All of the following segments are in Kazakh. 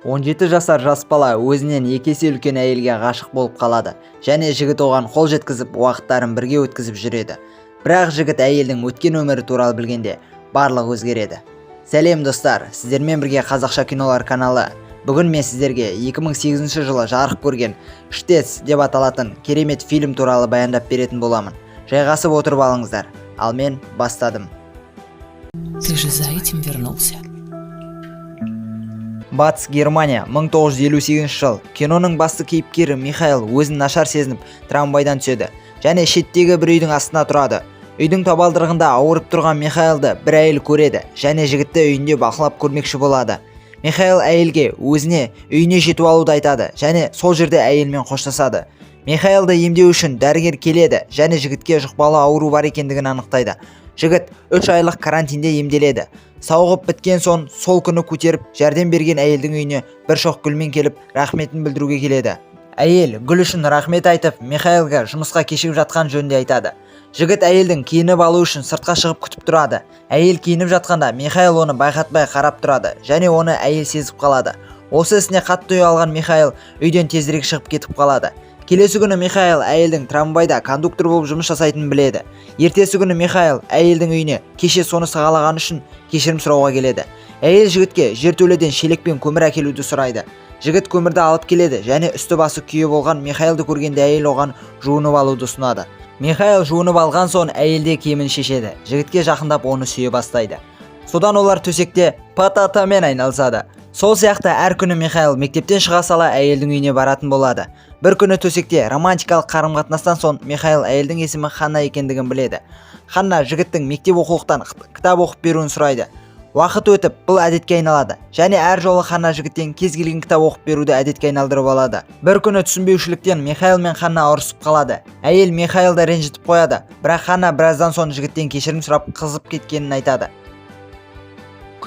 17 жасар жас бала өзінен екі есе үлкен әйелге ғашық болып қалады және жігіт оған қол жеткізіп, уақыттарын бірге өткізіп жүреді. Бірақ жігіт әйелдің өткен өмірі туралы білгенде барлығы өзгереді. Сәлем достар, сіздермен бірге Қазақша кинолар каналы. Бүгін мен сіздерге 2008 жылы жарық көрген «Чтец» деп аталатын керемет фильм туралы баяндап беретін боламын. Жайғасып отырып алыңыздар. Ал мен бастадым. Ты же за этим вернулся. Батыс Германия, 1958 жыл. Киноның басты кейіпкері Михаил өзін нашар сезініп, трамвайдан түседі және шеттегі бір үйдің астына тұрады. Үйдің табалдырығында ауырып тұрған Михаилды бір әйел көреді және жігітті үйінде бақылап көрмекші болады. Михаил әйелге өзіне үйіне жетіп алуды айтады және сол жерде әйелмен қоштасады. Михаилды емдеу үшін дәрігер келеді және жігітке жұқпалы ауру бар екендігін анықтайды. Жігіт 3 айлық карантинде емделеді. Сауығып біткен соң сол күні көтеріп жәрдем берген әйелдің үйіне бір шоқ гүлмен келіп, рахметін білдіруге келеді. Әйел гүл үшін рахмет айтып, Михаилға жұмысқа кешігіп жатқан жөнінде айтады. Жігіт әйелдің киініп алу үшін сыртқа шығып күтіп тұрады. Әйел киініп жатқанда Михаил оны байқатпай қарап тұрады және оны әйел сезіп қалады. Осы ісіне қатты ұялған Михаил үйден тезірек шығып кетіп қалады. Келесі күні Михаил әйелдің трамвайда кондуктор болып жұмыс жасайтынын біледі. Ертесі күні Михаил әйелдің үйіне кеше соны сығалағаны үшін кешірім сұрауға келеді. Әйел жігітке жертөледен шелекпен көмір әкелуді сұрайды. Жігіт көмірді алып келеді және үсті басы күйе болған Михаилды көргенде әйел оған жуынып алуды ұсынады. Михаил жуынып алған соң әйел де киімін шешеді. Жігітке жақындап оны сүйе бастайды. Содан олар төсекте пататамен айналысады. Сол сияқты әр күні Михаил мектептен шыға сала әйелдің үйіне баратын болады. Бір күні төсекте романтикалық қарым-қатынастан соң Михаил әйелдің есімі Ханна екендігін біледі. Ханна жігіттің мектеп оқулықтан кітап оқып беруін сұрайды. Уақыт өтіп, бұл әдетке айналады. Және әр жолы Ханна жігіттен кез келген кітап оқып беруді әдетке айналдырып алады. Бір күні түсінбеушіліктен Михаил мен Ханна ұрысып қалады. Әйел Михаилды ренжітіп қояды, бірақ Ханна біраздан соң жігіттен кешірім сұрап, қызып кеткенін айтады.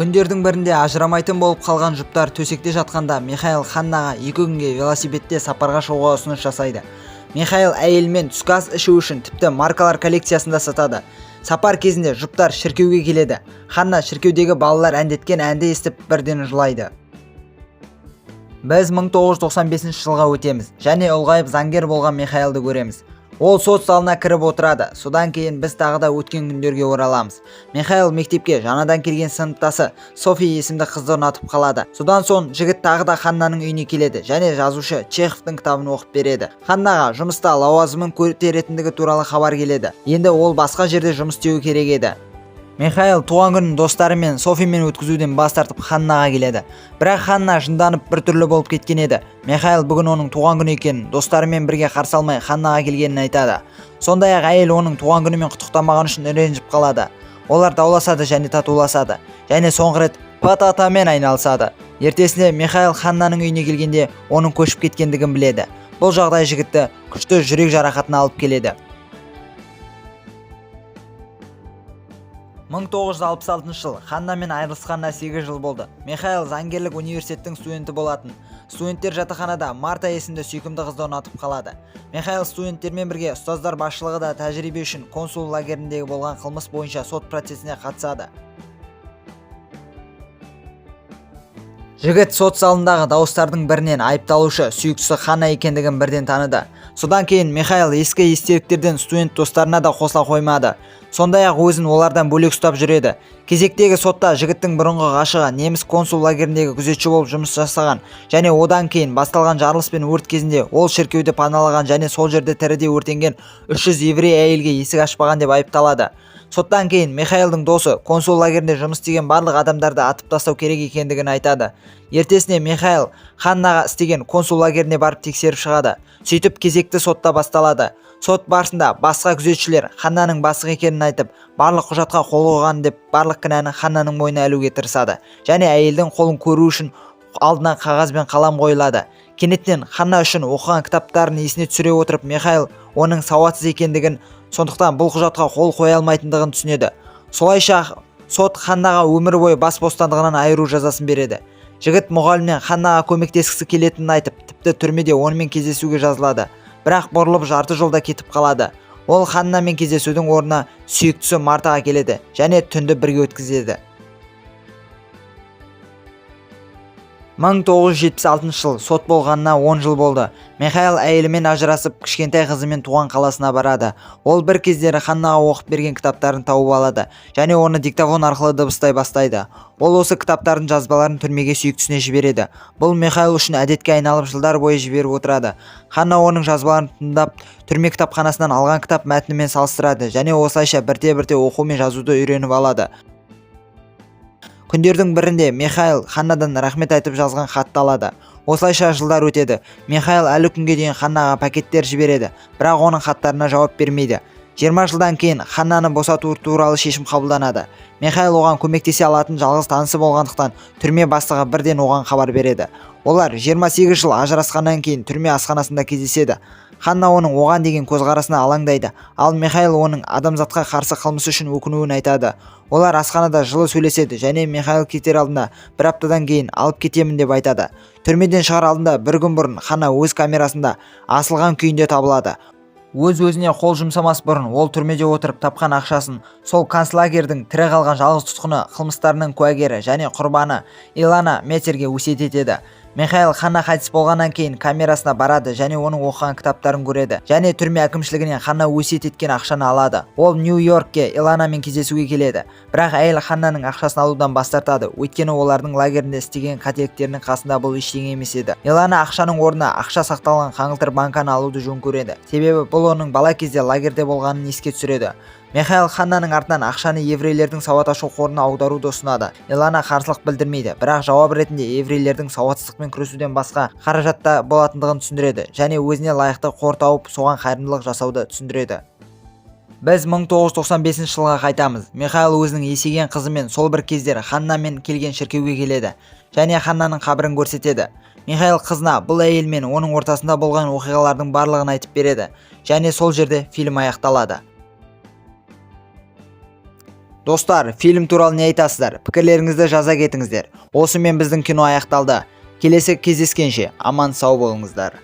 Күндердің бірінде ажырамайтын болып қалған жұптар төсекте жатқанда Михаил Ханнаға 2 күнге велосипедте сапарға шығуға ұсыныс жасайды. Михаил әйелімен түскі ас ішу үшін тіпті маркалар коллекциясында сатады. Сапар кезінде жұптар шіркеуге келеді. Ханна шіркеудегі балалар әндеткен әнді естіп бірден жылайды. Біз 1995 жылға өтеміз және ұлғайып заңгер болған Михаилды көреміз. Ол сот залына кіріп отырады. Содан кейін біз тағы да өткен күндерге ораламыз. Михаил мектепке жаңадан келген сыныптасы Софи есімді қызды ұнатып қалады. Содан соң жігіт тағы да Ханнаның үйіне келеді және жазушы Чеховтың кітабын оқып береді. Ханнаға жұмыста лауазымын көтеретіндігі туралы хабар келеді. Енді ол басқа жерде жұмыс істеуі керек еді. Михаил туған күнін достарымен Софимен өткізуден бас тартып Ханнаға келеді. Бірақ Ханна жынданып бір түрлі болып кеткен еді. Михаил бүгін оның туған күні екенін, достарымен бірге қарсы алмай Ханнаға келгенін айтады. Сондай-ақ әйел оның туған күнімен құттықтамаған үшін ренжіп қалады. Олар дауласады және татуласады. Және соңғы рет пататамен айналысады. Ертесінде Михаил Ханнаның үйіне келгенде оның көшіп кеткендігін біледі. Бұл жағдай жігітті күшті жүрек жарақатына алып келеді. 1966 жыл. Ханнамен айырылысқанына 8 жыл болды. Михаил заңгерлік университеттің студенті болатын. Студенттер жатақханада Марта есімді сүйкімді қызды ұнатып қалады. Михаил студенттермен бірге ұстаздар басшылығы да тәжірибе үшін консул лагеріндегі болған қылмыс бойынша сот процесіне қатысады. Жігіт сот залындағы дауыстардың бірінен айыпталушы сүйіктісі Ханна екендігін бірден таныды. Содан кейін Михаил ескі естеліктерден студент достарына да қосыла қоймады. Сондай-ақ өзін олардан бөлек ұстап жүреді. Кезектегі сотта жігіттің бұрынғы ғашығы неміс консул лагеріндегі күзетші болып жұмыс жасаған және одан кейін басталған жарылыс пен өрт кезінде ол шіркеуді паналаған және сол жерде тіріде өртенген 300 еврей әйелге есік ашпаған деп айыпталады. Соттан кейін Михаилдың досы консул лагерінде жұмыс істеген барлық адамдарды атып тастау керек екендігін айтады. Ертесіне Михаил Ханнаға істеген консул лагеріне барып тексеріп шығады. Сөйтіп кезекті сотта басталады. Сот барысында басқа күзетшілер Ханнаның бастық екенін айтып, барлық құжатқа қол қойған деп барлық кінәні Ханнаның мойнына ілуге тырысады. Және әйелдің қолын көру үшін алдына қағаз бен қалам қойылады. Кенеттен Ханна үшін оқыған кітаптарын есіне түсіре отырып, Михаил оның сауатсыз екендігін, сондықтан бұл құжатқа қол қоя алмайтындығын түсінеді. Солайша сот Ханнаға өмір бойы бас бостандығынан айыру жазасын береді. Жігіт мұғалімнен Ханнаға көмектескісі келетінін айтып, тіпті түрмеде онымен кездесуге жазылады. Бірақ бұрылып жарты жолда кетіп қалады. Ол Ханнамен кездесудің орнына сүйіктісі Мартаға келеді және түнді бірге өткізеді. 1976 жыл. Сот болғанына 10 жыл болды. Михаил әйелімен ажырасып, кішкентай қызымен туған қаласына барады. Ол бір кездері Ханнаға оқып берген кітаптарын тауып алады және оны диктофон арқылы дыбыстай бастайды. Ол осы кітаптардың жазбаларын түрмеге сүйіктісіне жібереді. Бұл Михаил үшін әдетке айналып, жылдар бойы жіберіп отырады. Ханна оның жазбаларын тыңдап, түрме кітапханасынан алған кітап мәтінімен салыстырады және осылайша бірте-бірте оқу мен жазуды үйреніп алады. Күндердің бірінде Михаил Ханнадан рахмет айтып жазған хатты алады. Осылайша жылдар өтеді. Михаил әлі күнге дейін Ханнаға пакеттер жібереді, бірақ оның хаттарына жауап бермейді. 20 жылдан кейін Ханнаны босату туралы шешім қабылданады. Михаил оған көмектесе алатын жалғыз танысы болғандықтан, түрме бастығы бірден оған хабар береді. Олар 28 жыл ажырасқаннан кейін түрме асханасында кездеседі. Ханна оның оған деген көзқарасына алаңдайды, ал Михаил оның адамзатқа қарсы қылмысы үшін өкінуін айтады. Олар асханада жылы сөйлеседі және Михаил кетер алдында бір аптадан кейін алып кетемін деп айтады. Түрмеден шығар алдында бір күн бұрын Ханна өз камерасында асылған күйінде табылады. Өз өзіне қол жұмсамас бұрын ол түрмеде отырып тапқан ақшасын сол концлагердің тірі қалған жалғыз тұтқыны, қылмыстарының куәгері және құрбаны Илана Метерге өсиет етеді. Михаил Ханна қайтыс болғаннан кейін камерасына барады және оның оқыған кітаптарын көреді және түрме әкімшілігінен Ханна өсиет еткен ақшаны алады. Ол Нью-Йоркке Иланамен кездесуге келеді, бірақ әйел Ханнаның ақшасын алудан бас тартады, өйткені олардың лагерінде істеген қателіктерінің қасында бұл ештеңе емес еді. Илана ақшаның орнына ақша сақталған қаңылтыр банканы алуды жөн көреді, себебі бұл оның бала кезде лагерде болғанын еске түсіреді. Михаил Ханнаның артынан ақшаны еврейлердің сауат ашу қорына аударуды ұсынады. Илана қарсылық білдірмейді, бірақ жауап ретінде еврейлердің сауатсыздықпен күресуден басқа қаражатта болатындығын түсіндіреді және өзіне лайықты қор тауып, соған қайырымдылық жасауды түсіндіреді. Біз 1995 жылға қайтамыз. Михаил өзінің есейген қызымен сол бір кездері Ханнамен келген шіркеуге келеді және Ханнаның қабірін көрсетеді. Михаил қызына бұл әйел мен оның ортасында болған оқиғалардың барлығын айтып береді және сол жерде фильм аяқталады. Достар, фильм туралы не айтасыздар? Пікірлеріңізді жаза кетіңіздер. Осымен біздің кино аяқталды. Келесі кездескенше аман сау болыңыздар.